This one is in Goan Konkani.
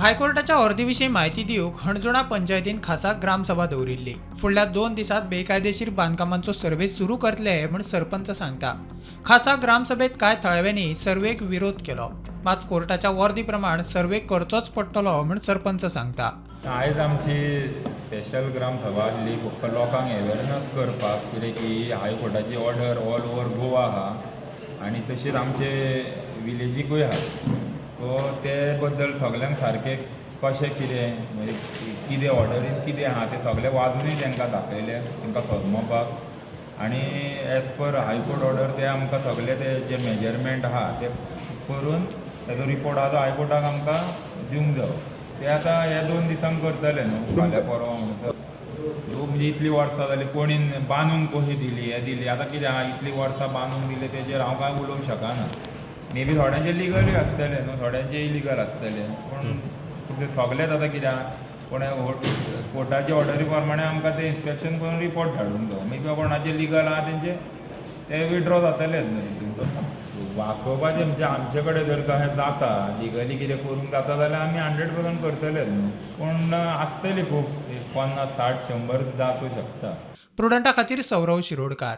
हायकोर्टाच्या ऑर्दी विशीं म्हायती दिवंक हणजुणा पंचायतीन खासा ग्रामसभा दवरिल्ली. फुडल्या 2 दिसांत बेकायदेशीर बांदकामांचो सर्वे सुरू करतले म्हूण सरपंच सांगता. खासा ग्रामसभेत कांय थळाव्यांनी सर्वेक विरोध केलो, मात कोर्टाच्या वर्दी प्रमाण सर्वे करचोच पडटलो म्हूण सरपंच सांगता. आयज आमची स्पेशल ग्रामसभा आसली फक्त लोकांक एवेरनस करपाक, कितें की हायकोर्टाची ऑर्डर ऑल ओवर गोवा आहा आनी तशीच आमचे विलेजीकूय आहा. सो ते बद्दल सगल्यांक सारकें कशें कितें, म्हणजे कितें ऑर्डरीन कितें आहा तें सगळें वाजूनय तांकां दाखयलें, तांकां समजोवपाक. आनी एज पर हायकोर्ट ऑर्डर ते आमकां सगळे ते जे मेजरमेंट आहा ते करून तेजो रिपोर्ट आहा तो हायकोर्टाक आमकां दिवंक जायो. ते आतां ह्या 2 दिसांक करतले न्हू, फाल्यां परवां म्हणसर. म्हणजे इतलीं वर्सां जालीं, कोणीन बांदूंक कशी दिली, हें दिली. आतां कितें आहा, इतलीं वर्सां बांदूंक दिली तेजेर हांव कांय उलोवंक शकना. मे बी थोड्यांचे लिगलूय आसतलें न्हू, थोड्यांचे इलिगल आसतलें, पूण ते सगळेच आतां कितें आहा, कोणे कोर्टाचे ऑर्डरी प्रमाणे आमकां ते इन्स्पेक्शन करून रिपोर्ट धाडूंक जायो. मागीर कोणाचे लिगल आहा तेंचे ते विड्रॉ जातलेच न्हू तितून. वाचोवपाचें म्हणजे आमचे कडेन जर तशें जाता, लिगली कितें करूंक जाता जाल्यार आमी 100% करतलेच न्हू. पूण आसतली खूब, 50, 60, 100 सुद्दां आसूं शकता. प्रुडंटा खातीर सौरव शिरोडकार.